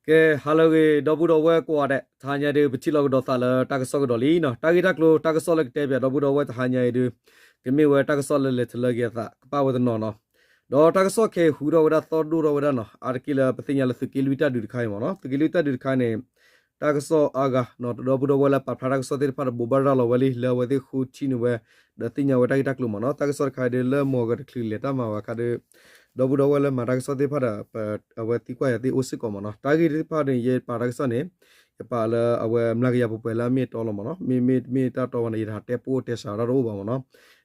ကဲ ဟါလၢအဂ့ၤ ဒီပုၢ်ဒီဝဲၢ်ကိးဂၤဒဲး, တဟါညါဒုး ပထံၣ်လိာ်ကဒီးသးလၢတၢ်ကစီၣ်ကဒီးလံနီၤ. တၢ်ဂ့ၢ်တၢ်ကျိၤ တၢ်ကစီၣ်လၢကတဲပၠးဒီပုၢ်ဒီဝဲၢ်တဟါညါအံၤဒုး ကမ့ၢ်ဝဲတၢ်ကစီၣ်လၢလဲၤထၢလၢက့ၤအသး ကပာ်ဝဲတနီၤနီၤ. ဒီးတၢ်ကစီၣ်ခဲအံၤဟူထီၣ်ဝဲဒၣ်သီၣ်ဒိၣ်ထီၣ်ဝဲဒၣ်နီၤ, အါတက့ၢ်လၢပသ့ၣ်ညါလၢသုးက့လွံၢ်တၢ်ဒုးတခါအံၤမ့ၢ်နီၤ. သုးက့လွံၢ်တၢ်ဒုးတခါန့ၣ် တၢ်ကစီၣ်အါဂၤနီၤ, ဒီပုၢ်ဒီဝဲၢ်လၢပာ်ဖျါတၢ်ကစီၣ်သ့ၣ်တဖၣ်ဒီးဘိးဘၣ်ရၤလီၤဝဲလံ လၢအဝဲသ့ၣ်ဃိထံန့ၢ်ဝဲ ဒီးသ့ၣ်ညါဝဲတၢ်ဂ့ၢ်တၢ်ကျိၤမ့ၢ်နီၤ. တၢ်ကစီၣ်တခါအံၤဒုး လၢမုၢ်ဂီၤတချုးလဲၤတၢ်မၤဝဲအခါဒီး ဒီပုၢ်ဒီဝဲၢ်လၢမၤတၢ်ကစီၣ်သ့ၣ်တဖၣ်ဒီး အဝဲသံကွၢ်ယၤသ့ၣ်အိၣ်စ့ၢ်ကီးမ့ၢ်နီၤ. တၢ်ဂ့ၢ်သ့ၣ်တဖၣ်ဒီး ယပာ်တၢ်ကစီၣ်န့ၣ် ယပာ်လၢအဝဲမျးကယၤပှဲၤပှဲၤလၢအမ့ၢ်အတီလီၤမ့ၢ်နီၤ. မ့မ့ၢ်တမ့ၢ်တၢ်တီဘၣ်န့ၣ် ယတဟးတဲပအိၣ်တဲစှၤတၢ်တအိၣ်ဘၣ်မ့ၢ်နီၤ.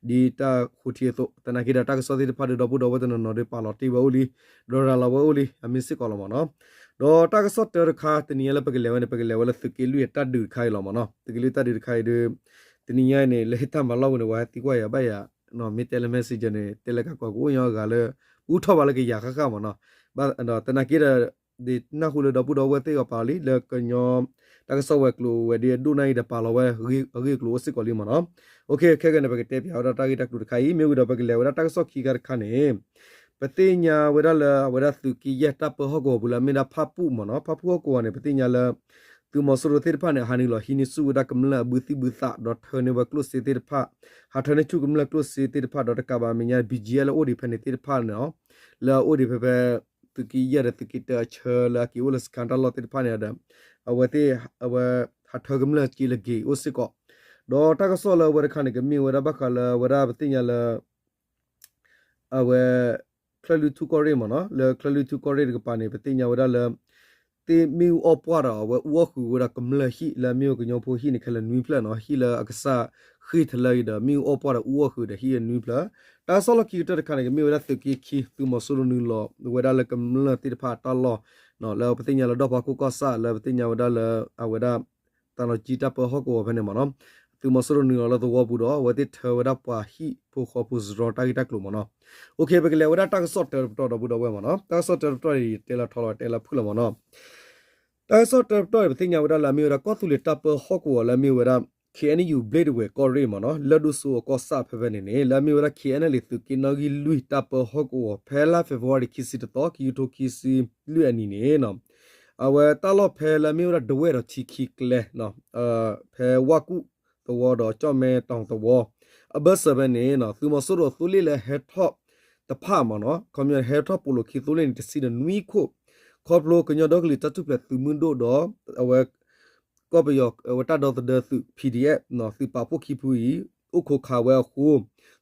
ဒ်တၢ်ဃိထံအသိး သနာ်က့ဒီးတၢ်ကစီၣ်သ့ၣ်တဖၣ်ဒီး ဒီပုၢ်ဒီဝဲၢ်တနီၤနီၤဒီး ပာ်လီၤတ့ၢ်ဝဲအိၣ်လံ, ဒီးရၤလီၤဝဲအိၣ်လံ အမ့ၢ်စ့ၢ်ကီးလီၤမ့ၢ်နီၤ. ဒီးတၢ်ကစီၣ်တၢတခါ တနံၤညါလၢပကလဲၤဝဲန့ၣ် ပကလဲၤဝဲလၢသုးက့လွံၢ်အတၢ်ဒုးတခါအံၤလီၤမ့ၢ်နီၤ. သုးက့လွံၢ်တၢ်ဒုးတခါအံၤဒီး တနံၤညါအံၤန့ၣ် လၢဟ့ၣ်တၢ်မၤလီၢ်ပူၤန့ၣ် ပှၤဟဲသံကွၢ်ယၤဘၣ်ယၤ, မ့ၢ်တဲလၢ messenger န့ၣ် တဲလၢကးကွၢ်ကအိၣ်ညီအဂၤလၢ ပူထီၣ်ဘၣ်လၢကယၤဃၣ်ဃၣ်မ့ၢ်နီၤ. ဘၣ်ဒီးသနာ်က့ဒီး ဒ်နၢ်ဟူလၢဒီပုၢ်ဒီဝဲၢ်သ့ၣ်အပာ်လီၤလံ လၢကညီ တၢ်ကစီၣ်ဝဲၤကျိၤဝဲၤဒ့အဒိၣ်န့ၣ်အံၤဒီးပာ်လီၤဝဲအဂ့ၢ်အကျိၤအိၣ်စ့ၢ်ကီးလံမ့ၢ်နီၤ. ခဲကနံၣ်န့ၣ် ပကတဲပၠးဝဲဒၣ်တၢ်ဂ့ၢ်တၢ်ကျိၤတခါအံၤ မ့ၢ်ဝံၤဒီးပကလဲၤဝဲဒၣ်တၢ်ကစီၣ်ခံခါတခါန့ၣ် ပသ့ၣ်ညါဝဲဒၣ်လၢအဝဲဒၣ်သုးက့ယဲၢ်တၢ်ပၢဟီၣ်ကဝီၤပူၤလၢအမ့ၢ်ဒၣ်ဖၣ်ပူၣ်မ့ၢ်နီၤ. ဖၣ်ပူၣ်ဟီၣ်ကဝီၤန့ၣ် ပသ့ၣ်ညါလၢ သုးမီၤစိရိၤသ့ၣ်တဖၣ်န့ၣ် ဟးနုာ်လီၤဟံးန့ၢ်ဆူၣ်ဝဲဒၣ်ကမျၢၢ်အဘုသံၣ်ဘုသး ဒီးထၢန့ၢ်ဝဲကျိၣ်စ့သ့ၣ်တဖၣ်, ဟးထၢန့ၢ်ဆူၣ်ကမျၢၢ်ကျိၣ်စ့သ့ၣ်တဖၣ် ဒီးတကးဘၣ်မဲာ်ညါ ဘံၣ်ကၠံၣ်အဲၣ် လၢအိၣ်ဒံးဖဲန့ၣ်သ့ၣ်တဖၣ်န့ၣ် လၢအအိၣ်ဒံးဖဲဖဲ သုးက့ယဲၢ်ဒီးသုးက့တၢအဆၢလၢအက့ၤအိၣ်လၢစခါတၢ်လီၢ်သ့ၣ်တဖၣ်န့ၣ်ဒီး အဝဲသ့ၣ် အဝဲ ဟးထၢကမျၢၢ်က့ၤလၢက့ၤအိၣ်စ့ၢ်ကီး. ဒီးတၢ်ကစီၣ်လၢအဝဲတခါန့ၣ် ကမ့ၢ်ဝဲဒၣ်ဘၣ်ဃးလၢအဝဲဒၣ်ပသ့ၣ်ညါလၢ အဝဲ ချၢၣ်လွံၢ်ထူၣ်ကီၢ်ရ့ၣ်မ့ၢ်နီၤ, လၢချၢၣ်လွံၢ်ထူၣ်ကီၢ်ရ့ၣ်တကပၤန့ၣ် ပသ့ၣ်ညါဝဲဒၣ်လၢ သ့ၣ်မ့ၣ်အူအီၣ်ပှၢ်ဒီး အဝဲအူအီၣ်ဃုာ်ဝဲဒၣ်ကမျၢၢ်ဟံၣ်လၢအမ့ၢ်ဝဲကညီဖိဟံၣ်န့ၣ် ခဲလၢာ်နွံဖျၢၣ်နီၤ, ဟံၣ်လၢအကစၢ်ဃ့ၢ်ထီၣ်လၢအံၤဒီး မ့ၣ်အူအီၣ်ပှၢ်ဒီးအူအီၣ်ဃုာ်ဒီးဟံၣ်အနွံဖျၢၣ်. တၢ်ကစီၣ်လီၢ်ခံကတၢၢ်တခါန့ၣ် ကမ့ၢ်ဝဲဒၣ်သုးက့ခံ သုးမီၤစိရိၤနုာ်လီၤဝဲဒၣ်လၢကမျၢၢ်သ့ၣ်တဖၣ်အတၢ်လီၢ် လၢပသ့ၣ်ညါလၢဒီၣ်ဖးခိၣ်ကီၢ်ဆၣ် လၢပသ့ၣ်ညါဝဲဒၣ်လၢအဝဲဒၣ် သးနီၣ်ကၠံတၢ်ပၢဟီၣ်ကဝီၤဖဲန့ၣ်မ့ၢ်နီၤ, သုးမီၤစိရိၤနုာ်လီၤလၢသဝီပူၤဒီး အဝဲသ့ၣ်ထၢဝဲဒၣ်ပှၤဟံၣ်ဖိဃီဖိစရီတၢ်ဂ့ၢ်တၢ်ကျိၤမ့ၢ်နီၤ. ပကလဲၤဝဲဒၣ်တၢ်ကစီၣ်တၢတပတီၢ်ဒီပုၢ်ဒီဝဲၢ်မ့ၢ်နီၤ, တၢ်ကစီၣ်တၢတပတီၢ်န့ၣ် ယတဲလီၤထီလီၤတဲလီၤဖုၣ်လီၤမ့ၢ်နီၤ. တၢ်ကစီၣ်တၢတပတီၢ်န့ၣ် ပသ့ၣ်ညါဝဲဒၣ်လၢအမ့ၢ်ဝဲဒၣ်ကီၢ်သူလ့ၤတၢ်ပၢဟီၣ်ကဝီၤလၢအမ့ၢ်ဝဲဒၣ် ခ့ၣ်အဲၣ်ယူၣ် ဘျ့ၣ်ဒဝဲၢ်ကီၢ်ရ့ၣ်မ့ၢ်နီၤ, လၢၢ်ဒိၣ်စိအကီၢ်ဆၣ်ဖဲဖဲန့ၣ်န့ၣ် လၢအမ့ၢ်ဝဲဒၣ် ခ့ၣ်အဲၣ်ယူၣ် သုးက့နီၣ်ဂံၢ်လွံၢ်တၢ်ပၢဟီၣ်ကဝီၤ ဖဲလါ February ခံဆံတသီ ခံကထိခံဆံလွံၢ်အနံၤန့ၣ် အဝဲတၢ်လီၢ်ဖဲလၢအမ့ၢ်ဝဲဒၣ်ဒဝဲၢ်ဒီးထံခံကျဲ ဖဲဝၣ်ကူၣ်သဝီဒီးကၠီၣ်မဲတီၤသဝီ အဘၢၣ်စၢၤဖဲန့ၣ် သုးမီၤစိရိၤအသိလ့ၣ်လၢဟဲထီၣ်တဖၣ်မ့ၢ်နီၤ, ခီပညီန့ၣ် ဟဲထီၣ်ပိာ်လိာ်ခံသိလ့ၣ်န့ၣ် တဆံဒီးနွံခိၣ်, ခီဖျိကညီဒီကလုာ်တၢ်ထူၣ်ဖျဲးသုးမုၢ်ဒိၣ်ဒီး အဝဲ ကီၢ်ပယီၤအဝဲတၢ်ဒီသဒၢသုး P D F သုးပာ်ဖှိၣ်ခံဖုအံၤ အိၣ်ခိးခးဝဲအဃိ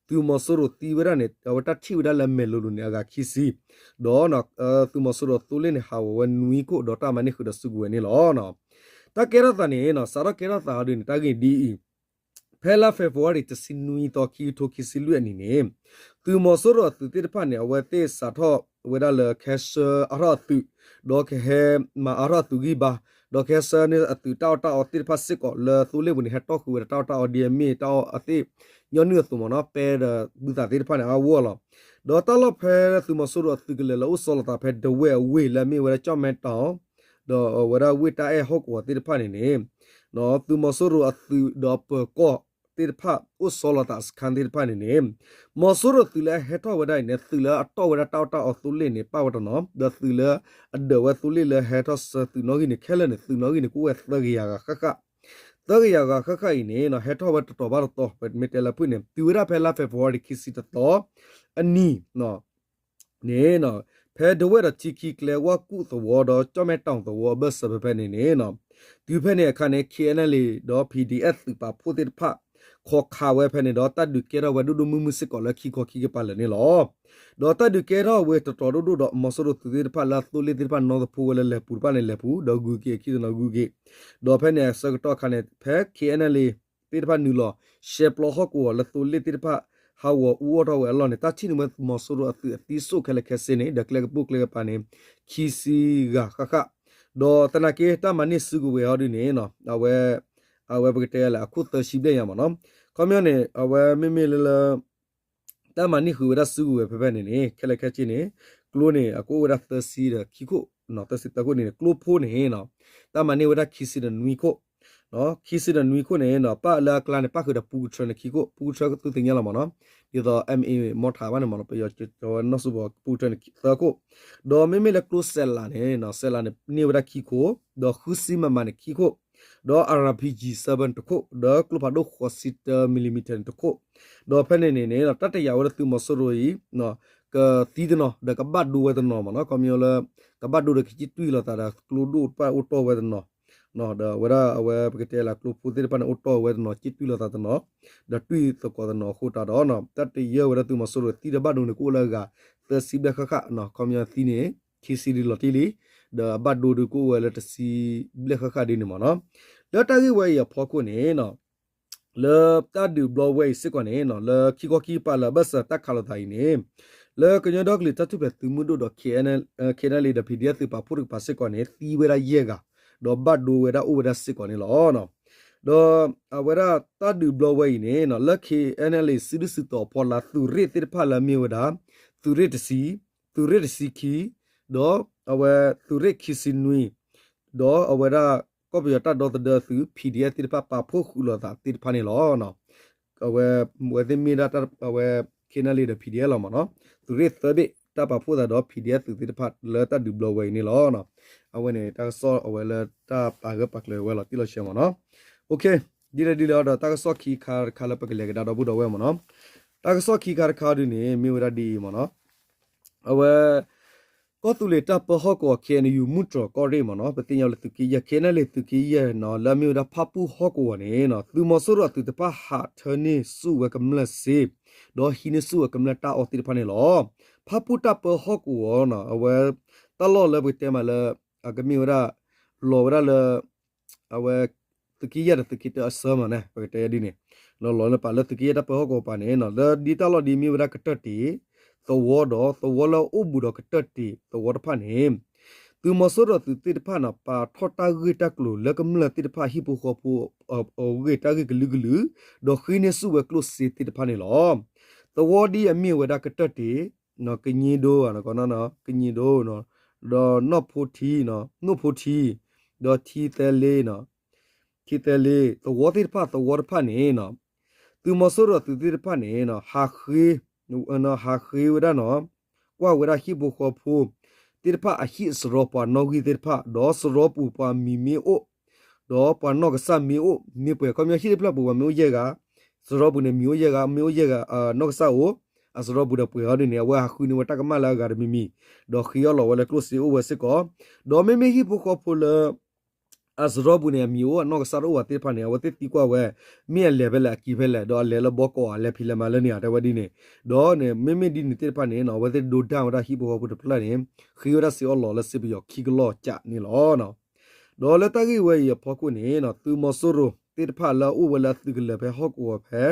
သုးမီၤစိရိၤသံဝဲဒၣ်န့ၣ် အဝဲတၢ်ထံၣ်ဝဲဒၣ်လၢမဲာ်လိၤလိၤန့ၣ် အဂၤခံဆံ, ဒီး သုးမီၤစိရိၤအသိလ့ၣ်န့ၣ် ဟးဂီၤဝဲနွံခိၣ် ဒီးတၢ်မၤန့ၢ်ဃုာ်ဒီးစုကဝဲၤန့ၣ်လီၤ. တၢ်ကဲထီၣ်သးန့ၣ် စးထီၣ်ကဲထီၣ်သးအီၤဒ်န့ၣ် တၢ်ဂ့ၢ်ဒ်အံၤ, ဖဲလါ February တဆံနွံသီ ခံကထိခံဆံလွံၢ်အနံၤန့ၣ် သုးမီၤစိရိၤအသုးသ့ၣ်တဖၣ်န့ၣ် အဝဲသ့ၣ်စးထီၣ်ဝဲဒၣ်လၢကဟဲဆှၢအါထီၣ်အသုး, ဒီးကဟဲမၤအါထီၣ်အသုးဂံၢ်ဘါ, ဒီးကဟဲဆှၢန့ၢ်အသုးတၢ်အီၣ်တၢ်အီသ့ၣ်တဖၣ်စ့ၢ်ကီး လၢသိလ့ၣ်ပူၤန့ၣ် ဟဲတီၢ်ဃုာ်ဝဲဒၣ်တၢ်အီၣ်တၢ်အီဒ်အမ့ၢ်တၢ်အီၣ်အသ့ၣ်ညီနုၢ်အသိးမ့ၢ်နီၤ, ပဲဒီးဘုသးသ့ၣ်တဖၣ်န့ၣ် အါဝဲလီၤ. ဒီးတၢ်လီၢ်ဖဲသုးမီၤစိရိၤအသုးကလၢၤလၢအိၣ်ဆီလီၤသးဖဲဒဝဲၢ်အဝ့ၢ်လၢအမ့ၢ်ဝဲဒၣ်ကၠီၣ်မဲတီၤ ဒီးအဝဲဒၣ်ဝ့ၢ်တၢ်အဲၣ်ဟီၣ်ကဝီၤသ့ၣ်တဖၣ်န့ၣ်န့ၣ် သုးမီၤစိရိၤအသုးဒီးပၢၤကီၢ်သ့ၣ်တဖၣ် အိၣ်ဆီလီၤသးစခန်းသ့ၣ်တဖၣ်န့ၣ်န့ၣ် မီၤစိရိၤသုးလၢအဟဲထီၣ်ဝဲဒၣ်အံၤန့ၣ် သုးလၢအတီၢ်ဝဲဒၣ်တၢ်အီၣ်တၢ်အီသိလ့ၣ်န့ၣ် ပၣ်ဝဲတနီၤ, ဒီးသုးလၢအဒၢးဝဲသိလ့ၣ်လၢဟဲထီၣ်ဆှၢသုးနီၣ်ဂံၢ်န့ၣ် ခဲလၢာ်န့ၣ် သုးနီၣ်ဂံၢ်န့ၣ် ကအိၣ်ဝဲသၢကယၤဂၤဃၣ်ဃၣ်, သၢကယၤဂၤဃၣ်ဃၣ်အံၤန့ၣ် ဟဲထီၣ်ဝဲတတီၤဘၣ်တတီၤ ပမ့ၢ်တဲလၢဖုၣ်န့ၣ် တုၤဝဲဒၣ်ဖဲလါ February ခံဆံတသီ အနံၤ န့ၣ် ဖဲဒဝဲၢ်ဒီးထံခံကျဲဝၣ်ကူၣ်သဝီဒီးကၠီၣ်မဲတီၤသဝီအဘၢၣ်စၢၤဖဲဖဲန့ၣ်န့ၣ် တုၤဖဲန့ၣ်အခါန့ၣ် K N L A ဒီး P D F သုးပာ်ဖှိၣ်သ့ၣ်တဖၣ် ခိးခးဝဲဖဲန့ၣ်ဒီး တၢ်ဒုးကဲထီၣ်ဝဲဒိၣ်ဒိၣ်မုၢ်မုၢ်စ့ၢ်ကီးလၢခံခီခံကပၤလၢာ်န့ၣ်လီၤ. ဒီးတၢ်ဒုးကဲထီၣ်ဝဲတတီၤဒိၣ်ဒိၣ်ဒီး မီၤစိရိၤသုးသ့ၣ်တဖၣ်လၢအသိလ့ၣ်သ့ၣ်တဖၣ်နီၣ်သဖိဝဲလၢလဲၤပူၤတဖၣ်န့ၣ်လဲၤပူၤ ဒီးဂုၤက့ၤအခံတနီၤဂုၤက့ၤ, ဒီးဖဲန့ၣ်အဆၢကတီၢ်အခါန့ၣ် ဖဲ K N L A သ့ၣ်တဖၣ်နုာ်လီၤ ရှဲပျီဟီၣ်ကဝီၤလၢသိလ့ၣ်သ့ၣ်တဖၣ် ဟးဂီၤအူအီၣ်ထီၣ်ဝဲအလီၢ်န့ၣ် တၢ်ထံၣ်န့ၢ်ဝဲမီၤစိရိၤအသုးအသံစိၣ်ခဲလၢာ်ခဲဆ့န့ၣ် ဒီးကျဲကပိၢ်ကျဲကပၤန့ၣ် ခံဆံဂၤဃၣ်ဃၣ်, ဒီးသနာ်က့တၢ်မၤန့ၢ်စုကဝဲၤအီၤဒ်န့ၣ် အဝဲ အဝဲပကတဲလၢအခိၣ်သၢဆံဘျဲၣ်ညါမ့ၢ်နီၤ, ခီပညီန့ၣ် အဝဲမ့မ့ၢ်လၢလၢ တၢ်မၤန့ၢ်ဃုာ်ဝဲဒၣ်စုကဝဲၤဖဲဖဲန့ၣ်န့ၣ် ခဲလၢာ်ခဲဆ့န့ၣ် ကျိန့ၣ် အကအိၣ်ဝဲဒၣ်သၢဆံဒီးခံခိၣ်, သၢဆံသၢခိၣ်န့ၣ်န့ၣ် ကျိဖိန့ၣ် တၢ်မၤန့ၢ်ဝဲဒၣ်ခံဆံဒီးနွံခိၣ်, ခံဆံဒီးနွံခိၣ်န့ၣ် ပၣ်လၢအကျါန့ၣ် ပၣ်ဃုာ်ဒီးပူကထြၢန့ၣ်ခံခိၣ်, ပူကထြၢသုသ့ၣ်ညါလီၤမ့ၢ်နီၤ, ဒ်သိး MA မီထးဘၣ်န့ၣ်မ့ၢ်နီၤ, ပယီၤကီဝဲနီၣ်စူဘီ ပူကထြၢန့ၣ်သၢခိၣ်, ဒီးမ့မ့ၢ်လၢကျိစဲးလးန့ၣ် စဲးလးန့ၣ်န့ၢ်ဝဲဒၣ်ခံခိၣ်, ဒီးဃုဆံ MM န့ၣ်ခံခိၣ်, ဒီး RPG seven တခိၣ်, ဒီးကျိဖးဒိၣ်ဃိးဆံတၢ millimeter န့ၣ်တခိၣ်, ဒီးဖဲန့ၣ်န့ၣ်န့ၣ် တၢ်တယာ်ဝဲလၢသုးမီၤစိရိၤအံၤ ကသံတနီၤ ဒီးကဘၣ်ဒိဝဲတနီၤမ့ၢ်နီၤ, ခီပညီလၢ ကဘၣ်ဒိဒီးကစံၣ်တွံၢ်လိာ်သးဒီးကျိဒိၣ်တဖၣ်အိၣ်တီၢ်ဝဲတနီၤ, ဒီးအဝဲဒၣ်အဝဲပကတဲလၢကျိဖိသ့ၣ်တဖၣ်န့ၣ် အိၣ်တီၢ်ဝဲတနီၤ စံၣ်တွံၢ်လိာ်သးတနီၤ, ဒီးတွံၢ်သကိးတနီၤအဃိတၢ်ဒီး တၢ်တယာ်ဝဲဒၣ်သုးမီၤစိရိၤသံဒီးဘၣ်ဒိန့ၣ် ကအိၣ်လၢအဂၤ သၢဆံဘျဲၣ်ဃၣ်ဃၣ်, ခီပညီသံန့ၣ် ခံဆံဒုလီၤတံၢ်လံ, ဒီးအဘၣ်ဒိဒုကအိၣ်ဝဲလၢတဆံဘျဲၣ်ဃၣ်ဃၣ်ဒ်န့ၣ်မ့ၢ်နီၤ, လၢတၢ်ဂ့ၢ်ဝဲအံၤအဖီခိၣ်န့ၣ် လၢတၢ်ဒုးဘျီဝဲအံၤစ့ၢ်ကီးန့ၣ် လၢခံခီခံကပၤလၢအဘၢၣ်စၢၤတၢ်ခးလိာ်သးအံၤန့ၣ် လၢကညီဒီကလုာ်တၢ်ထူၣ်ဖျဲးသုးမုၢ်ဒိၣ်ဒီး KNLA ဒီး PDF သုးပာ်ဖှိၣ်တကပၤစ့ၢ်ကီးန့ၣ် သံဝဲဒၣ်ယဲၢ်ဂၤ, ဒီးဘၣ်ဒိဝဲဒၣ်အိၣ်ဝဲဒၣ်စ့ၢ်ကီးန့ၣ်လီၤ. ဒီးအဝဲဒၣ်တၢ်ဒုးဘျီဝဲအံၤန့ၣ် လၢ KNLA စုဒုၣ်စုတီၤအဖီလာ် သုးရ့ၣ်သ့ၣ်တဖၣ်လၢအမ့ၢ်ဝဲဒၣ် သုးရ့ၣ်တဆံ, သုးရ့ၣ်တဆံခံ, ဒီးအဝဲသုးရ့ၣ်ခံဆံနွံ ဒီးအဝဲဒၣ်ကီၢ်ပယီၤတၢ်ဒီသဒၢသုး PDF သ့ၣ်တဖၣ်ပာ်ဖှိၣ်ဃုာ်လိာ်သးသ့ၣ်တဖၣ်န့ၣ်လီၤ. အဝဲ အဝဲသ့ၣ်မ့ၢ်ဒၣ်တၢ်အဝဲ KNLA ဒီး PDF လီၤမ့ၢ်နီၤ, သုးရ့ၣ်သၢဘ့ၣ် တၢ်ပာ်ဖှိၣ်သးဒီး PDF သုးသ့ၣ်တဖၣ်လၢတၢ်ဒုးဘျီဝဲအံၤန့ၣ်လီၤ. အဝဲန့ၣ် တၢ်ကစီၣ်အဝဲလၢတၢ်ပာ်ဂၢၢ်ပာ်ကျၢၤဝဲလီၤတံၢ်လီၤဆဲးမ့ၢ်နီၤ. ဒ်လဲၣ်ဒ်လဲၣ်ဒီး တၢ်ကစီၣ်ခံခါတခါလၢပကလဲၤကဒါဒီပုၢ်ဒီဝဲၢ်မ့ၢ်နီၤ, တၢ်ကစီၣ်ခံခါတခါဒုန့ၣ် မ့ၢ်ဝဲဒၣ်ဒ်အံၤမ့ၢ်နီၤ, အဝဲ ကီၢ်သူလ့ၤတၢ်ပၢဟီၣ်ကဝီၤ KNU မုၢ်တြီၤကီၢ်ရ့ၣ်မ့ၢ်နီၤ, ပသ့ၣ်ညါလၢသုးက့ယဲၢ် KNLA သုးက့ယဲၢ်နီၤ လၢအမ့ၢ်ဝဲဒၣ်ဖၣ်ပူၣ်ဟီၣ်ကဝီၤန့ၣ် သုးမီၤစိရိၤအသုးတဖၣ်ဟးထၢန့ၢ်ဆူၣ်ဝဲကမျၢၢ်စ့, ဒီးဟံးန့ၢ်ဆူၣ်ဝဲကမျၢၢ်တၢ်အီၣ်သ့ၣ်တဖၣ်န့ၣ်လီၤ. ဖၣ်ပူၣ်တၢ်ပၢဟီၣ်ကဝီၤနီၤ အဝဲ တၢ်လီၢ်လၢပကတဲမးလၢ အကမ့ၢ်ဝဲဒၣ် လီၤဝဲဒၣ်လၢ အဝဲ သုးက့ယဲၢ်ဒီးသုးက့တၢအဆၢမ့ၢ်န့ၣ် ပကတဲဒ်န့ၣ်, လီၤလီၤလၢပာ်လၢသုးက့ယဲၢ်တၢ်ပၢဟီၣ်ကဝီၤပၤန့ၣ် လၢဒ်တၢ်လီၢ်ဒ်မ့ၢ်ဝဲဒၣ်ကတၢၢ်တ့ၢ် သဝီဒီး သဝီလၢအအိၣ်ဘူးဒီးကတၢၢ်တ့ၢ်သဝီတဖၣ်န့ၣ် သုးမီၤစိရိၤသုးသ့ၣ်တဖၣ်န့ၣ် ပာ်ထီၣ်တၢ်ဂ့ၢ်တၢ်ကျိၤလၢကမျၢၢ်သ့ၣ်တဖၣ်ဟံၣ်ဖိဃီဖိ အဂ့ၢ်တၢ်ဂ့ၢ်ကလုာ်ကလုာ်, ဒီးဃ့န့ၢ်ဆူၣ်ဝဲကျိၣ်စ့သ့ၣ်တဖၣ်န့ၣ်လီၤ. သဝီဒ်အမ့ၢ်ဝဲဒၣ်ကတၢၢ်တ့ၢ်, ကည့ဒိ, ကည့ဒိ, ဒီးနီၢ်ဖိထံ, နိၣ်ဖိထံ, ဒီးထံသဲလ့, ထံသဲလ့, သဝီသ့ၣ်တဖၣ် သဝီတဖၣ်န့ၣ် သုးမီၤစိရိၤသုးသ့ၣ်တဖၣ်န့ၣ် ဟးဃ့ ဟးဃ့ဝဲဒၣ်နီၤ, ကွၢ်ဝဲဒၣ်ဟံၣ်ဖိဃီဖိသ့ၣ်တဖၣ်အဟံၣ်အစရီပှၤနီၣ်ဂံၢ်သ့ၣ်တဖၣ်, ဒီးစရီပူၤပှၤမံၤမ့ၢ်အိၣ်, ဒီးပှၤနီၢ်ကစၢ်မ့ၢ်အိၣ်မ့ၢ်ပှဲၤ, ခီပညီဟံၣ်တဖျၢၣ်ပူၤပှၤမ့ၢ်အိၣ်ယဲၢ်ဂၤ, စရီပူၤန့ၣ်မံၤအိၣ်ယဲၢ်ဂၤ, မ့ၢ်အိၣ်ယဲၢ်ဂၤ နီၢ်ကစၢ်အိၣ်, အစရီပူၤဒီးပှဲၤအီၤဒ်န့ၣ် အဝဲဟးဃုန့ၢ်ဝဲတၢ်ကမၣ်လၢအဂၤတမံၤမံၤ, ဒီးဃ့အီၣ်လီၤဝဲလၢကျိၣ်စ့အိၣ်ဝဲစ့ၢ်ကီး, ဒီးမ့မ့ၢ်ဟံၣ်ဖိဃီဖိလၢ အစရီပူၤန့ၣ် အမံၤအိၣ် အနီၢ်ကစၢ်တအိၣ်ဘၣ်သ့ၣ်တဖၣ်န့ၣ် အဝဲသ့ၣ်သံကွၢ်ဝဲ, မ့ၢ်အလဲၤဖဲလဲၣ် အက့ၤဖဲလဲၣ်, ဒီးအလဲၤလၢဘီကီး အလဲၤဖံးလဲၤမၤလၢန့ၣ်ဧါ တဲဝဲဒ်န့ၣ်, ဒီးန့ၣ် မ့မ့ၢ်ဒ်န့ၣ်သ့ၣ်တဖၣ်န့ၣ် အဝဲသ့ၣ်ဒိဒၣ်ဝဲဒၣ်ဟံၣ်ဖိဃီဖိတဖျၢၣ်န့ၣ် ဃ့ဝဲဒၣ်စ့အီၣ်လီၤလၢစ့ပယီၤခံကလီၢ်ကၠးန့ၣ်လီၤ. ဒီးလၢတၢ်ဂ့ၢ်ဝဲအံၤအဖီခိၣ်န့ၣ် သုးမီၤစိရိၤသ့ၣ်တဖၣ်လၢအအိၣ်ဝဲလၢအသုးကလၢၤဖဲဟီၣ်ကဝီၤဖဲ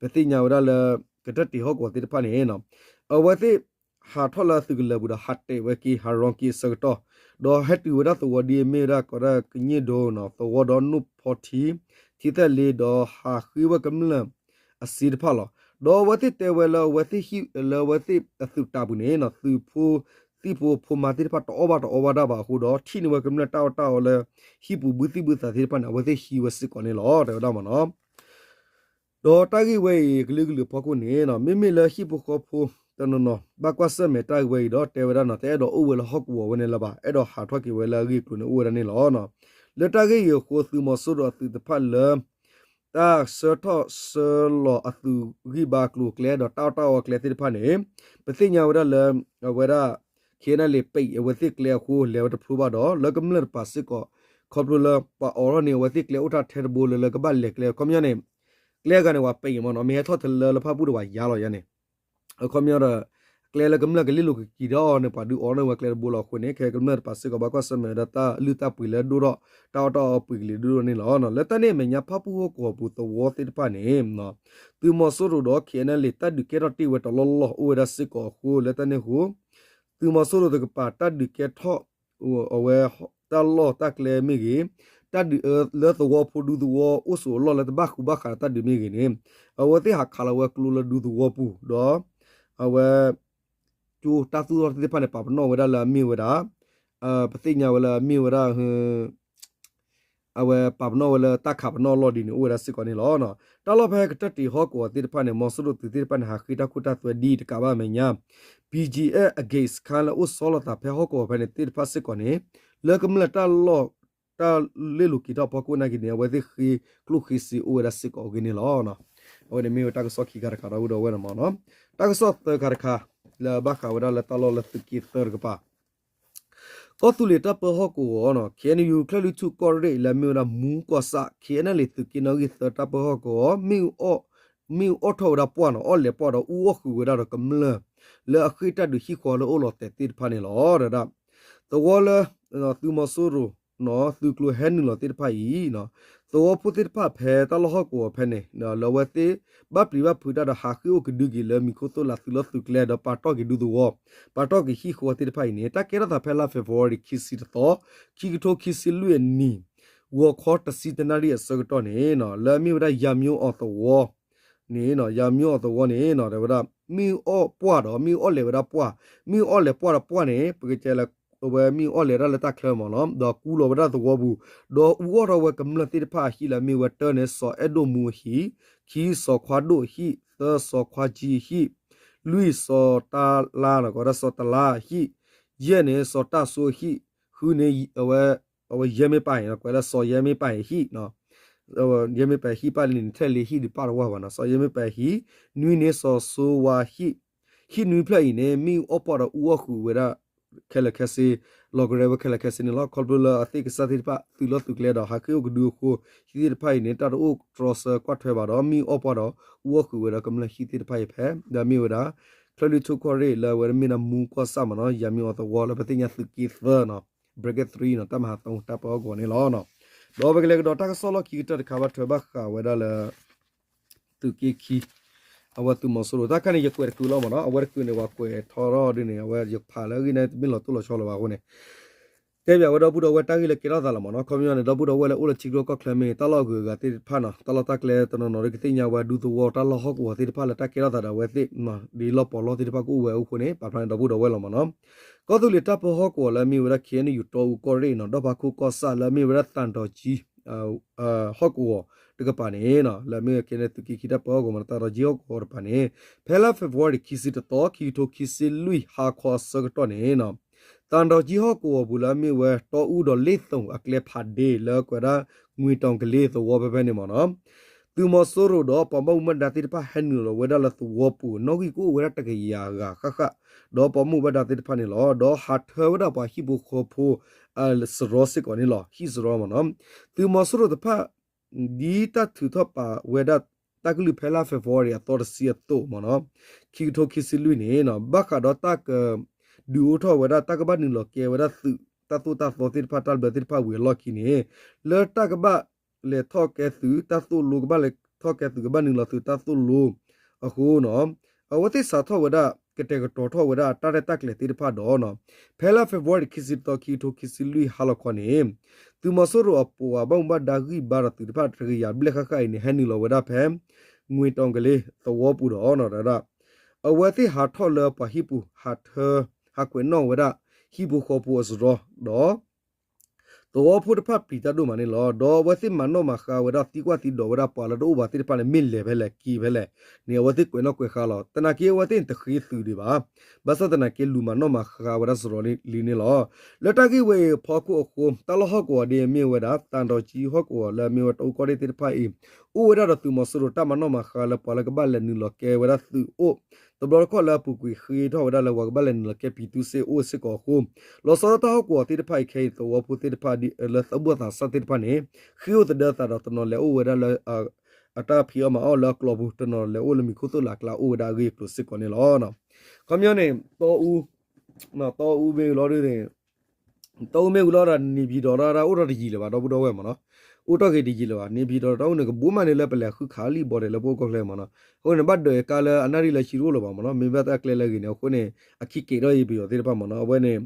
ပသ့ၣ်ညါဝဲဒၣ်လၢ ကတၢၢ်တ့ၢ်ဟီၣ်ကဝီၤသ့ၣ်တဖၣ်န့ၣ် အဝဲသ့ၣ် ဟးထီၣ်လၢအသုးကလၢၤပူၤဒီး ဟးတဲာ်ဝဲက့ၤ ဟးရီက့ၤအဆၢကတီၢ်, ဒီးဟဲတုၤဝဲဒၣ်သဝီဒ်အမ့ၢ်ဝဲဒၣ်ကီးဒၣ်ကည့ၣ်ဒိ သဝီဒီးနိၣ်ဖီထံ ထံသဲလ့ ဒီးဟးဃ့ဝဲကမျၢၢ်အစ့တဖၣ်လီၤ. ဒီးအဝဲသ့ၣ်တဲဝဲလၢအဝဲသ့ၣ်ဟံၣ်လၢအဝဲသ့ၣ်အသုးတၢ်ပူၤန့ၣ် သုးဖိသံၣ်ဖိဖိမါသ့ၣ်တဖၣ်တအီၣ်ဘၣ်တအီဘၣ်တၢ်ဘၣ်အဃိဒီး ထံၣ်န့ၢ်ဝဲကမျၢၢ်တၢ်အီၣ်တၢ်အီလၢ ဟံၣ်ပူၤဘုသံၣ်ဘုသးသ့ၣ်တဖၣ်န့ၣ် အဝဲသ့ၣ်ဟံးဝဲစ့ၢ်ကီးန့ၣ်လီၤ တဲဝဲဒၣ်မ့ၢ်နီၤ. ဒီးတၢ်ဂ့ၢ်ဝဲအံၤကလုာ်ကလုာ်အဖီခိၣ်န့ၣ် မ့မ့ၢ်လၢဟံၣ်ဖိဃီဖိတနီၤနီၤ ဘၣ်ကွၢ်ဆၢၣ်မဲာ်တၢ်ဝဲအံၤဒီး တဲဝဲဒၣ်နီၤ တအဲၣ်ဒိးအိၣ်ဝဲလၢဟီၣ်ကဝီၤဝဲန့ၣ်လၢၤဘၣ်, အဲၣ်ဒိးဟးထီၣ်က့ၤဝဲလၢအဂ့ၢ်အကျိၤန့ၣ်အိၣ်ဝဲဒၣ်န့ၣ်လီၤ. လၢတၢ်ဂ့ၢ်အံၤအဃိ သုးမီၤစိရိၤအသုးတဖၣ်လၢ တၢ်ဆှၢထီၣ်ဆှၢလီၤအသုးဂံၢ်ဘါအကျိၤအကျဲ ဒီးတၢ်အီၣ်တၢ်အီအကျဲသ့ၣ်တဖၣ်န့ၣ် ပသ့ၣ်ညါဝဲဒၣ်လၢ အဝဲဒၣ် KNLA ပံးအဝဲသ့ၣ်ကျဲအဃိ လဲၤဝဲတဖျိဘၣ်ဒီး လၢကမျၢၢ်တပၤစ့ၢ်ကီး ခီဖျိလၢပှၤအိးထီၣ်န့ၢ်အဝဲသ့ၣ်ကျဲအိၣ်ထီၣ်ထဲတဘိလၢ လၢကဘၣ်လဲၤကျဲ ခီပညီန့ၣ် ကျဲအဂၤန့ၣ် ပှၤပံးမ့ၢ်နီၤ မ့ၢ်ဟဲထီၣ်တလၢလၢဖၣ်ပူၣ်ဒီးပှၤယါလီၤယါန့ၣ် အခီပညီဒီး ကျဲလၢကမျၢၢ်ကလ့ၢ်လိာ်ကက့ၤဒီးအီၤန့ၣ် ပှၤဒုးအိးထီၣ်န့ၢ်ဝဲကျဲတဘိလီၤအဃိန့ၣ် ခဲကမျၢၢ်တပၤစ့ၢ်ကီး ဘၣ်ကွၢ်ဆၢၣ်မဲာ်ဝဲဒၣ်တၢ်လုၢ်တၢ်ပှ့ၤလၢဒိၣ်ထီၣ် တၢ်အီၣ်တၢ်အီပှ့ၤကလံၤဒိၣ်ထီၣ်န့ၣ်လီၤ. လၢတၢ်န့ၣ်အမဲာ်ညါ ဖၣ်ပူၣ်ဟီၣ်ကဝီၤပူၤသဝီသ့ၣ်တဖၣ်န့ၣ် သုးမီၤစိရိၤဒီး KNLA တၢ်ဒုးကဲထီၣ်တ့ၢ်ဝဲတလီၢ်လီၢ်အိၣ်ဝဲဒၣ်စ့ၢ်ကီးအဃိ လၢတၢ်န့ၣ်အဃိ သုးမီၤစိရိၤတကပၤတၢ်ဒုးကဲထီၣ် အဝဲတၢ်လီၢ်တၢ်ကျဲမ့ၢ်ဂ့ၤ, တၢ်ဒုးလၢသဝီဖိဒူသဝီအိၣ်ဆိးအလီၢ်လၢတဘၣ်ဃူဘၣ်ဃးတၢ်ဒုးမ့ၢ်ဂ့ၤန့ၣ် အဝဲသ့ၣ်ဟးခးလီၤဝဲကျိလၢဒူသဝီပူၤ ဒီး အဝဲ ကၠိတၢ်သူၣ်ထီၣ်သ့ၣ်တဖၣ်န့ၣ် ပာ်ပနီၣ်ဝဲဒၣ်လၢအမ့ၢ်ဝဲဒၣ် ပသ့ၣ်ညါဝဲလၢအမ့ၢ်ဝဲဒၣ် အဝဲပာ်ပနီၣ်ဝဲလၢတၢ်ခးပနီၣ်အလီၢ်ဒ်န့ၣ် အိၣ်ဝဲဒၣ်စ့ၢ်ကီးန့ၣ်လီၤ. တၢ်လီၢ်ဖဲကတၢၢ်တ့ၢ်ဟီၣ်ကဝီၤသ့ၣ်တဖၣ်န့ၣ် မီၤစိရိၤသုးသ့ၣ်တဖၣ်န့ၣ် ဟးဃ့တၢ်ခိတၢ်သွဲဒ်တကးဘၣ်အမဲာ်ညါ ဘံၣ်ကၠံၣ်အဲၣ် အဂ့ၢ် စခါလၢအအိၣ်ဆီလီၤသးဖဲဟီၣ်ကဝီၤဖဲန့ၣ်သ့ၣ်တဖၣ်စ့ၢ်ကီးန့ၣ် လၢကမျၢၢ်တၢ်လီၢ် တၢ်လ့ၣ်လိၤက့ၤထီၣ်ဖီခိၣ်နာ်က့န့ၣ် အဝဲသ့ၣ်ဃ့ကျိၣ်ဃ့စ့အိၣ်ဝဲဒၣ်စ့ၢ်ကီးအဂ့ၢ်န့ၣ်လီၤ. အဝဲန့ၣ်မ့ၢ်ဝဲတၢ်ကစီၣ်ခံခါတခါ ဒီပုၢ်ဒီဝဲၢ်န့ၣ်မ့ၢ်နီၤ. တၢ်ကစီၣ်သၢခါတခါ လၢဘၣ်ဃးဝဲဒၣ်လၢတၢ်လီၢ်လၢသုးက့သၢတကပၤ ကီၢ်သူလ့ၤတၢ်ပၢဟီၣ်ကဝီၤနီၤ ခ့ၣ်အဲၣ်ယူၣ် ကၠဲၣ်လွံၢ်ထူၣ်ကီၢ်ရ့ၣ်လၢအမ့ၢ်ဝဲဒၣ်မူကီၢ်ဆၣ် ခ့ၣ်အဲၣ်နဲၣ်လံၣ် သုးက့နီၣ်ဂံၢ်သၢတၢ်ပၢဟီၣ်ကဝီၤ မ့ၣ်အူအီၣ်ထီၣ်ဝဲဒၣ်ပှၢ်နီၤ အီၣ်လဲၤပှၢ်ဒီးအူအီၣ်ဃုာ်ဝဲဒၣ်ဒီးကမျၢၢ် လၢအဃ့ၢ်တၢ်ဒုးဟံၣ်ဃီလၢအိၣ်လီၤတဲာ်သ့ၣ်တဖၣ်န့ၣ်လီၤ. ဒီး သဝီလၢ သုးမီၤစိရိၤ သုးကျိၤဟဲနုာ်လီၤသ့ၣ်တဖၣ်အံၤ သဝီဖိသ့ၣ်တဖၣ်ဖဲတၢ်လီၢ်ဟီၣ်ကဝီၤဖဲန့ၣ် လၢအဝဲသ့ၣ်ဘၣ်ပျံၤဘၣ်ဖုးတၢ်ဒီးဟးဃ့ၢ်အိၣ်ကဒုက့ၤလၢမံၤခိၣ်သိၣ်လးသုးလီၢ်သုးကျဲ ဒီးပာ်တ့ၢ်က့ၤဒူသဝီ ပာ်တ့ၢ်က့ၤဟံၣ်ဃီသ့ၣ်တဖၣ်အံၤန့ၣ် တၢ်ကဲထီၣ်သးဖဲလါ February ခံဆံတသီ ခံကထိခံဆံလွံၢ်အနံၣ် ဂီၤခီတဆံတနၣ်ရံၣ်အဆၢကတီၢ်န့ၣ် လၢအမ့ၢ်ဝဲဒၣ်ယၤမၠိအီၤသဝီ န့ၣ် ယၤမၠိအီၤသဝီန့ၣ် တဲဝဲဒၣ် မ့ၣ်အူအီၣ်ပှၢ်ဒီး မ့ၣ်အူအီၣ်လဲၤဝဲဒၣ်ပှၢ် မ့ၣ်အူအီၣ်လဲၤပှၢ်ဒီးပှၢ်န့ၣ် ပကတဲလၢ အဝဲမ့ၣ်အူအီၣ်လဲၤဒၣ်လၢတၢ်ချၢမ့ၢ်နီၤ ဒီးကူလီၤဝဲဒၣ်သဝီပူၤ ဒီးအူအီၣ်ထီၣ်ဝဲကမျၢၢ်သ့ၣ်တဖၣ်အဟံၣ်လၢအမ့ၢ်ဝဲတၢန့ၣ် စီၤအဲၣ်ဒိၣ်မူအဟံၣ်, ခံ စီၤခွါဒိၣ်အဟံၣ်, သၢ စီၤခွါကၠံအဟံၣ်, လွံၢ် စီၤတလါ ကိးဝဲဒၣ်စီၤတလါအဟံၣ်, ယဲၢ်န့ၣ် စီၤတၢ်စိအဟံၣ်, ဃုန့ၣ် အဝဲ အဝဲယဲၢ်မ့ၢ်ပၢ်အဟံၣ် ကွဲးလၢစီၤယဲၢ်မ့ၢ်ပၢ်အဟံၣ် ယဲၢ်မ့ၢ်ပၢ်ဟံၣ်ပၢ်လံန့ၣ် ထဲလ့ဟံၣ်ဒံးပၢ်တဝၢ်ဘၣ်နီၤ စီၤယဲၢ်မ့ၢ်ပၢ်ဟံၣ်, နွံန့ၣ် စီၤစိဝါဟံၣ်, ဟံၣ်နွံဖျၢၣ်အံၤန့ၣ် မ့ၣ်အူအီၣ်ပှၢ်ဒီးအူအီၣ်ဃုာ်ဝဲဒၣ် ခဲလၢာ်ခဲဆ့ လီၤကရဲဝဲခဲလၢာ်ခဲဆ့န့ၣ်လီၤ. ခီဖျိလၢအသ့ၣ်ကစၢ်သ့ၣ်တဖၣ် သုးလီၢ်သုးကျဲဒီး ဟးဃ့ၢ်အိၣ်ကဒုအဃိ ဟံၣ်သ့ၣ်တဖၣ်အံၤန့ၣ် တၢ်တအိၣ်တြီဆၢကွၢ်ထွဲဘၣ်ဒီး မ့ၣ်အူအီၣ်ပှၢ်ဒီး အူအီၣ်ဃုာ်ဝဲဒီးကမျၢၢ်ဟံၣ်သ့ၣ်တဖၣ်အံၤဖဲ ဒီးမ့ၢ်ဝဲဒၣ် ချၢၣ်လွံၢ်ထူၣ်ကီၢ်ရ့ၣ်လၢအဝဲမ့ၢ်ဒၣ်မူကီၢ်ဆၣ်မ့ၢ်နီၤ ယၤမၠိအီၤသဝီလၢပသ့ၣ်ညါသုးက့သၢနီၤ bracket three နီၤ တၢ်မၤဟးသီတၢ်ပၢဟီၣ်ကဝီၤန့ၣ်လီၤ. ဒီးပကလဲၤကဒီးတၢ်ကစီၣ်လီၢ်ခံကတၢၢ်တခါဘၣ်ထွဲဘၣ်ဃးဝဲဒၣ်လၢ သုးက့ခံ အဝဲသုးမီၤစိရိၤ တၢ်ခါန့ၣ် ယကွဲးတကုးလီၤမ့ၢ်နီၤ အဝဲတကုးန့ၣ် ပှၤကွဲးထီထီၣ်ဒ်န့ၣ် အဝဲယဖးလၢအဂ့ၢ်န့ၣ် တမ့ၢ်လီၤတိၢ်လီၤဆီလၢၤဘၣ်အဃိန့ၣ် တဲဘၣ်ဝဲဒီပုၢ်ဒီဝဲၢ်တၢ်ဂ့ၢ်လၢကဲထီၣ်သးလီၤမ့ၢ်နီၤ ခီပညီန့ၣ် ဒီပုၢ်ဒီဝဲၢ်လၢအိၣ်လၢထံကျိကီၢ်ချၢမ့ၢ် တၢ်လီၢ်အဂုၤအဂၤသ့ၣ်တဖၣ်နီၤ တၢ်လီၢ်တၢ်ကျဲတနီၤနီၤဒီးကသ့ၣ်ညါဝဲဒူသဝီ တၢ်လီၢ်ဟီၣ်ကဝီၤသ့ၣ်တဖၣ်လၢတၢ်ကဲထီၣ်သးဒီးအဝဲသ့ၣ် ဒ်လီၢ်ပီးလီၢ်သ့ၣ်တဖၣ်ကအိၣ်ဝဲအဃိန့ၣ် ပာ်ဖျါန့ၣ်ဒီပုၢ်ဒီဝဲၢ်လီၤမ့ၢ်နီၤ ကီၢ်သူလ့ၤတၢ်ပၢဟီၣ်ကဝီၤလၢအမ့ၢ်ဝဲဒၣ် ခ့ၣ်အဲၣ်ယူၣ် တီအူကီၢ်ရ့ၣ်နီၤ ဒီၣ်ဖးခိၣ်ကီၢ်ဆၣ်လၢအမ့ၢ်ဝဲဒၣ်သၣ်တီၤကၠံ ဟီၣ်ကဝီၤတကပၤန့ၣ် လၢအမ့ၢ်ဝဲကဲန့ၣ် သုးက့ခံတၢ်ပၢဟီၣ်ကဝီၤမ့ၢ်နီၤ သၣ်တီၤကၠံဟီၣ်ကဝီၤတကပၤန့ၣ် ဖဲလါ February ခံဆံတသီ ခံကထိခံဆံလွံၢ်ဟါခီအဆၢကတီၢ်န့ၣ် သၣ်တီၤကၠံဟီၣ်ကဝီၤပူၤလၢအမ့ၢ်ဝဲ တီအူဒီးလ့ၣ်သိၣ်အကျဲဖးဒ့ လၢကွဲးဒၣ် ငွေတောင်ကလေး သဝီဖဲဖဲန့ၣ်မ့ၢ်နီၤ သုးမီၤစိရိၤဒီးပှၤဘၣ်မူဘၣ်ဒါသ့ၣ်တဖၣ် ဟဲနုာ်လီၤဝဲဒၣ်လၢသဝီပူၤ နီၣ်ဂံၢ်ကအိၣ်ဝဲဒၣ်တကယၤဂၤဃၣ်ဃၣ် ဒီးပှၤဘၣ်မူဘၣ်ဒါသ့ၣ်တဖၣ်န့ၣ်လီၤ. ဒီးဟးထၢဝဲဒၣ်ပှၤဟံၣ်ဖိဃီဖိ စရီစ့ၢ်ကီးန့ၣ်လီၤ. ဟံၣ်စရီမ့ၢ်နီၤ သုးမီၤစိရိၤတဖၣ် ဒ်တၢ်ထုးထီၣ်ပာ်ဝဲဒၣ်တၢ်ကလုၢ်ဖဲလါ February အသီတဆံအသိးမ့ၢ်နီၤ ခံကထိခံဆံလွံၢ်န့ၣ် ဘၣ်ဃးဒီးတၢ်က ဒုးအိၣ်ထီၣ်ဝဲဒၣ်တၢ်ကဘၣ်နုာ်လီၤကဲဝဲဒၣ်သုးတၢ်သိၣ်တၢ်သီသ့ၣ်တဖၣ်တၢ်ဘျၢသ့ၣ်တဖၣ်ဝံၤအလီၢ်ခံန့ၣ် လၢတၢ်ကဘၣ်လဲၤထီၣ်ကဲသုးတၢ်သိၣ်လိ ကဘၣ်လဲၤထီၣ်ကဲသုး ကဘၣ်နုာ်လီၤသုးတၢ်သိၣ်လိအဃိနီၤ အဝဲသ့ၣ်စးထီၣ်ဝဲဒၣ် ကတဲာ်ကတီၤထီၣ်ဝဲဒၣ်တၢ်ရဲၣ်တၢ်ကျဲၤသ့ၣ်တဖၣ်ဒီး ဖဲလါ February ခံဆံတသီ ခံကထိခံဆံလွံၢ်ဟါလီၤခီန့ၣ် သုးမီၤစိရိၤအပှၤဘၣ်မူဘၣ်ဒါဂံၢ်ဘါဒီးသုးတဖၣ်တကယၤဘျဲၣ်ဃၣ်ဃၣ်အံၤန့ၣ် ဟဲနုာ်လီၤဝဲဒၣ်ဖဲ ငွေတောင်ကလေး သဝီပူၤဒီး အဝဲသ့ၣ်ဟးထီၣ်လၢပှၤဟံၣ်ပူၤ ဟးထၢဟးကွဲးနီၣ်ဝဲဒၣ် ဟံၣ်ဖိဃီဖိအစရီဒီး သဝီဖိတဖၣ်ပျံၤတၢ်ဒိၣ်မးန့ၣ်လီၤ. ဒီးအဝဲသ့ၣ်မၤနီၣ်မၤဃါဝဲဒၣ်သံကွၢ်သံဒိးဝဲဒၣ်ပှၤလၢတအိၣ်ဘၣ်သ့ၣ်တဖၣ်န့ၣ် မ့ၢ်လဲၤဖဲလဲၣ်က့ၤဖဲလဲၣ်န့ၣ် အဝဲသ့ၣ်ကွဲးနီၣ်ကွဲးဃါလီၤ. သနာ်က့အဝဲသ့ၣ်န့ၣ်တဃ့သုးဒံးဘၣ်. ဘၣ်ဆၣ်သနာ်က့လူၤမၤနီၣ်မၤဃါဝဲဒၣ်စရီလံန့ၣ်လီၤ. လၢတၢ်ဂ့ၢ်ဝဲအံၤအဖီခိၣ်အဃိ တၢ်လီၢ်ဟီၣ်ကဝီၤဒ်အမ့ၢ်ဝဲဒၣ် သၣ်တီၤကၠံဟီၣ်ကဝီၤလၢအမ့ၢ်ဝဲတီအူကီၢ်ရ့ၣ်သ့ၣ်တဖၣ်အံၤ အိၣ်ဝဲဒၣ်ဒီးသုးမီၤစိရိၤတၢ်မၤနီၣ်မၤဃါလၢပှၤလၢကဘၣ်လဲၤနုာ်လီၤကဲဝဲဒၣ်သုးအိၣ် တဘျီတခီၣ်လၢအပူၤကွံာ်ဃ့ထီၣ်ဝဲဒၣ်လၢပှၤကဘၣ်လဲၤနုာ်လီၤကဲပံၤသူစ့အိၣ်စ့ၢ်ကီးအဃိ လီၤဆီဒၣ်တၢ်ဟီၣ်ကဝီၤသ့ၣ်တဖၣ်အံၤခဲအံၤ သဝီဖိသ့ၣ်တဖၣ်လၢသးဘှီၣ်သးစၢ်သ့ၣ်တဖၣ်န့ၣ် ဃ့အိၣ်သဒၢသးဒီးတနီၤလဲၤအိၣ်ဝဲဒၣ်လၢ အတၢ်ဖံးအီၣ်မၤအီၣ်လၢအကျီပူၤ တနီၤလဲၤအိၣ်လၢမံၤခိၣ်သိၣ်လးကျါအိၣ်ဝဲဒၣ်အဂ့ၢ်အကျိၤစ့ၢ်ကီးန့ၣ်လီၤ. ခီပညီန့ၣ် တီအူ တီအူမ့ၢ်ဝံၤလီၤဒ်န့ၣ် တီအူမ့ၢ်ဝံၤလီၤဒီး နေပြည်တော် တၢ်အိၣ်ထီၣ်တယံာ်လၢၤဘၣ် ဒီပုၢ်ဒီဝဲၢ်မ့ၢ်နီၤ အိၣ်ထီၣ်က့ၤတယံာ်လၢၤဘၣ် နေပြည်တော် တၢ်အိၣ်န့ၣ် ကဘိးမးန့ၣ်လၢပလဲၤဃုခးလံဘီဒဲးလၢပအိၣ်ကီၢ်ချၢမ့ၢ်နီၤ အဃိန့ၣ် ဘၣ်ဒၢးကါလၢအနၣ်ရံၣ်လၢဆံတအိၣ်လၢၤဘၣ်မ့ၢ်နီၤ မ့ၢ်ဘၣ်တၢ်ကျဲလၢအဂ့ၤန့ၣ် အဃိန့ၣ် အခံက့ၤထီၣ်ယံၤပယီၤသ့ၣ်တဖၣ်မ့ၢ်နီၤ အဝဲန့ၣ်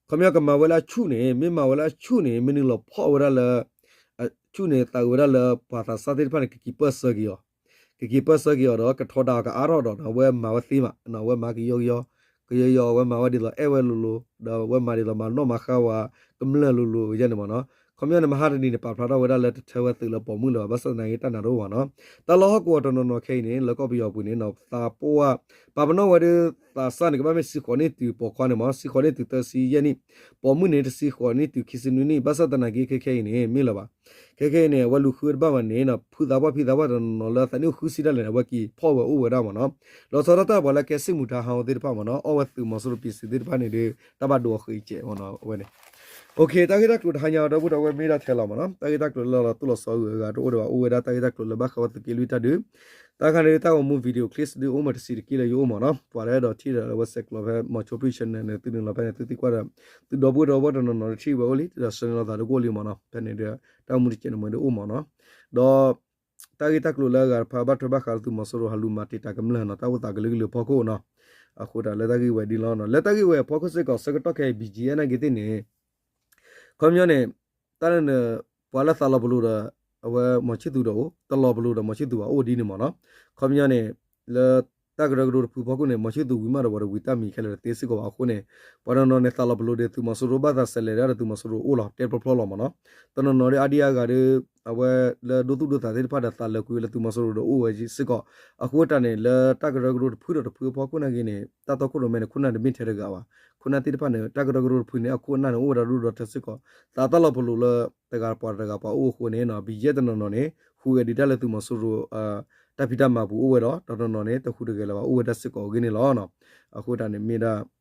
ခီပညီကမၤဝဲလၢအဆူၣ်န့ၣ် မ့ၢ်မၤဝဲလၢအဆူၣ်န့ၣ် မ့ၢ်နုာ်လီၤဖီၣ်ဝဲဒၣ်လၢ အဆူၣ်န့ၣ် သးဝဲဒၣ်လၢပှၤသးစၢ်သ့ၣ်တဖၣ်န့ၣ် ကက့ၤပၢၢ်ဆၢက့ၤအီၤ ကက့ၤပၢၢ်ဆၢက့ၤအီၤဒီး ကထီဒါအီၤကအါထီၣ်ဒီး အဝဲမၤဝဲသ့မး အဝဲမၤကယီကယီ ကယီကယီ အဝဲမၤဝဲဒ်သိးအဲၣ်ဝဲလိၤလိၤ ဒီးအဝဲမၤဒ်သိးမၤနီၣ်မၤဃါဝဲ ကမျၢၢ်လိၤလိၤယဲန့ၣ်မ့ၢ်နီၤ ခီပညီန့ၣ် မဟါတနံၤန့ၣ် ပာ်ဖျါထီၣ်ဝဲဒၣ်လၢတထၢဝဲသုးလၢပိာ်မုၣ်လၢၤဘၣ်, ဘၣ်ဆၣ်သနာ်က့တၢ်နာ်တအိၣ်ဘၣ်နီၤ. တၢ်လီၢ်ဟီၣ်ကဝီၤတနီၤနီၤခဲအံၤန့ၣ် လၢကီၢ်ပယီၤပူၤန့ၣ်နီၤ သးပှၢ် ပာ်ပနီၣ်ဝဲဒၣ် သးစၢ်န့ၣ်ကဘၣ်မ့ၢ်တဆံဃိးနံၣ်တုၤပိာ်ခွါန့ၣ်မ့ၢ် တဆံဃိးနံၣ်တုၤသၢဆံယဲၢ်နံၣ်, ပိာ်မုၣ်န့ၣ် တဆံဃိးနံၣ်တုၤခံဆံနွံနံၣ်, ဘၣ်ဆၣ်သနာ်က့ခဲခဲအံၤန့ၣ် မ့ၢ်လၢၤဘၣ်. ခဲခဲအံၤန့ၣ် အဝဲလူၤဃုတဘၣ်ဘၣ်န့ၣ်နီၤ ဖုသးပှၢ်ဖံသးပှၢ်တနီၤနီၤလၢသးနံၣ်အိၣ်ဃုဆံဒၣ်လဲာ်န့ၣ် အဝဲက့ၤဖီၣ်ဝဲအိၣ်ဝဲဒၣ်မ့ၢ်နီၤ. လီၤဆီဒၣ်တၢ်ပှၤလၢကဲစ့ၣ်မူၤထါဟးဂီၤသ့ၣ်တဖၣ်မ့ၢ်နီၤ အီၣ်ဝဲသုးမီၤစိရိၤပံၤစံးသ့ၣ်တဖၣ်န့ၣ်ဒီး တၢ်ဘၣ်ဒိအဃ့အကဲးမ့ၢ်နီၤ အဝဲန့ၣ် တၢ်ဂ့ၢ်တၢ်ကျိၤတဟါညါ ဒီပုၢ်ဒီဝဲၢ်မ့ၢ်ဒၣ်ထဲလီၤမ့ၢ်နီၤ, တၢ်ဂ့ၢ်တၢ်ကျိၤလၢလီၤတိၢ်လီၤဆီဂုၤအဂၤတအိၣ်ဒီးဘၣ် အိၣ်ဝဲဒၣ်တၢ်ဂ့ၢ်တၢ်ကျိၤလၢဘၣ်ဃးဝဲသုးက့လွံၢ်တၢ်ဒုး, တၢ်ခါန့ၣ် တၢ်ဂီၤမူ video clips ဒုးအိၣ်မးတဆံးတက့ၢ်လၢယအိၣ်မ့ၢ်နီၤ, ပှၤတအဲၣ်ဒိးထံၣ်ဒီးလၢဝဲဆဲးကျိးဖဲ မီၤဆိ Preacher န့ၣ် သုနုာ်လီၤဖဲန့ၣ် သုသံကွၢ်ဒီး သုဒီပုၢ်ဒီဝဲၢ်တနီၤနီၤတထံၣ်ဝဲအိၣ်လံ ဒီးဆှၢန့ၢ်လီၤသးတကွီၣ်လံမ့ၢ်နီၤ, ဖဲန့ၣ်ဒီး တၢ်ဂီၤမူတကဲးန့ၣ်မ့ၢ်ဒုးအိၣ်မ့ၢ်နီၤ, ဒီး တၢ်ဂ့ၢ်တၢ်ကျိၤလၢအဂၤတဖၣ်ဘၣ်ထွဲဘၣ်ဃးလၢသုးမီၤစိရိၤဟးလူၤမၤတံာ်တာ်ကမျၢၢ်နီၤ တၢ်အိၣ်သးကလုာ်ကလုာ်အဖီခိၣ်နီၤ, အဃိတၢ်လၢတၢ်ဂ့ၢ်ဝဲဒ်လီၤနီၤ, လၢတၢ်ဂ့ၢ်ဝဲအဖီခိၣ်စ့ၢ်ကီး ဆၢကတီၢ်ခဲအံၤ ဘံၣ်ကၠံၣ်အဲၣ် နာ်က့သ့ၣ်န့ၣ် ခီပညီန့ၣ် တၢ်လၢန ပှၤလၢသးလီၤပလိာ်ဒီး အဝဲမီၤဆံၣ်သူးဒီးအိၣ် တလီၤပလိာ်ဒီးမီၤဆံၣ်သူးဘၣ်အိၣ်ဒ်န့ၣ်မ့ၢ်နီၤ, ခီပညီန့ၣ် လၢတၢ်ကရၢကရိတဖုဖီခိၣ်န့ၣ် မီၤဆံၣ်သူးဝံၤမးဒီး ပှၤတဝံၤတၢ်မံၤခဲလၢာ်တသ့စ့ၢ်ကီးဘၣ်အဃိန့ၣ်, ပှၤတနီၤနီၤန့ၣ် သးလီၤပလိာ်ဒီးသုးမီၤစိရိၤဘၣ်သးစဲးလဲၤဒၣ်ဒီးသုးမီၤစိရိၤအိၣ်လီၤ တဲဖျီဖျီလီၤမ့ၢ်နီၤ, တနီၤနီၤဒီးအါဒံအါဂၤဒီး အဝဲလၢဒိသူၣ်ဒိသးသ့ၣ်တဖၣ်ဒီးသးလၢာ်ကွံာ်လၢသုးမီၤစိရိၤဒီးအိၣ်ဝဲစ့ၢ်ကီး, အဃိတၢ်န့ၣ် လၢတၢ်ကရၢကရိတဖုဒီးတဖုအဖီခိၣ်နာ်က့န့ၣ် တၢ်တီခိၣ်ရိၣ်မဲန့ၣ် ခိၣ်နၢ်တမ့ၢ်ထဲတဂၤဘၣ်, ခိၣ်နၢ်သ့ၣ်တဖၣ်န့ၣ် တၢ်ကရၢကရိတဖုန့ၣ် အခိၣ်အနၢ်န့ၣ် အိၣ်ဝဲဒၣ်ဒိၣ်ဒီးထၢစ့ၢ်ကီး, သးတၢ်လီၤပလိာ်လၢ တဂၤပှၤတဂၤပှၤအိၣ်အဃိန့ၣ် ဘံၣ်ကၠံၣ်တနီၤနီၤန့ၣ် ဟူးဂဲၤဒုးတၢ်လၢသုးမီၤစိရိၤ တၢ်ဖံးတၢ်မၤပူၤအိၣ်ဝဲဒီး တနီၤနီၤန့ၣ် တဟူးတဂဲၤလၢၤဘၣ်အိၣ်ဝဲဒၣ်စ့ၢ်ကီးအဂ့ၢ်န့ၣ်လီၤ. အဃိတၢ်န့ၣ်မ့ၢ်ဒၣ်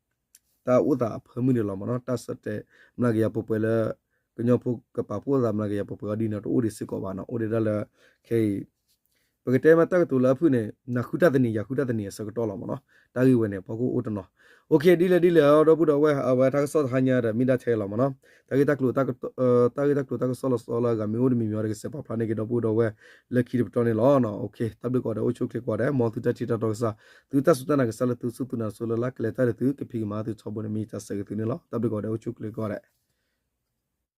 တၢ်အိၣ်သးအဖၢမုၢ်န့ၣ်လီၤမ့ၢ်နီၤ, တၢ်ဆၢတဲာ်မျးကယၤပှဲၤပှဲၤလၢ ကညီဖိကပာ်ဖှိၣ်သးမျးကယၤပှဲၤပှဲၤအီၤဒ်န့ၣ် တအိၣ်ဒံးစ့ၢ်ကီးဘၣ်နီၤ, အိၣ်ဒံးဒၣ်လၢ ခဲအံၤ ပကတဲမ့ၢ်တၢ်ကတိၤလၢအဖုၣ်န့ၣ် နၤဃုတၢ်တနံၤ ယၤဃုတၢ်တနံၤအဆၢကတီၢ်လီၤမ့ၢ်နီၤ, တၢ်ဂ့ၢ်ဝဲန့ၣ် ဖီခိၣ်အိၣ်တနီၤ, အိၣ်ခ့ ဒ်လဲၣ်ဒ်လဲၣ်ဒီပုၢ်ဒီဝဲၢ် အဝဲတၢ်ကစီၣ်တဟါညါဒီး မ့ၢ်ဒၣ်ထဲလီၤမ့ၢ်နီၤ, တၢ်ဂ့ၢ်တၢ်ကျိၤ တၢ်ဂ့ၢ်တၢ်ကျိၤတၢ်ကစီၣ်လီၤဆီလၢအဂၤမ့ၢ်အိၣ်တမံၤမံၤဒီး ကစဲးပာ်ဖျါန့ၢ်က့ၤဒီပုၢ်ဒီဝဲၢ် လၢခံတပတီၢ်န့ၣ်လီၤ. အိၣ်ခ့ တၢ်ဘျုးကိးဂၤဒဲး အိၣ်ဆူၣ်အိၣ်ချ့ကိးဂၤဒဲး မ်သုတၢ်ထံၣ်တၢ်တီကစၢ် သုတၢ်စူၢ်တၢ်နာ်ကစၢ်လၢသုစူၢ်သုနာ်ဆိလၢ်လၢ် ကလဲၤတၢ်ဒီးသုကဖံးကမၤသုထီဘိန့ၣ် မ့ၢ်တၢ်ဆၢဂ့ၤသုန့ၣ်လီၤ. တၢ်ဘျုးကိးဂၤဒဲး အိၣ်ဆူၣ်အိၣ်ချ့ကိးဂၤဒဲး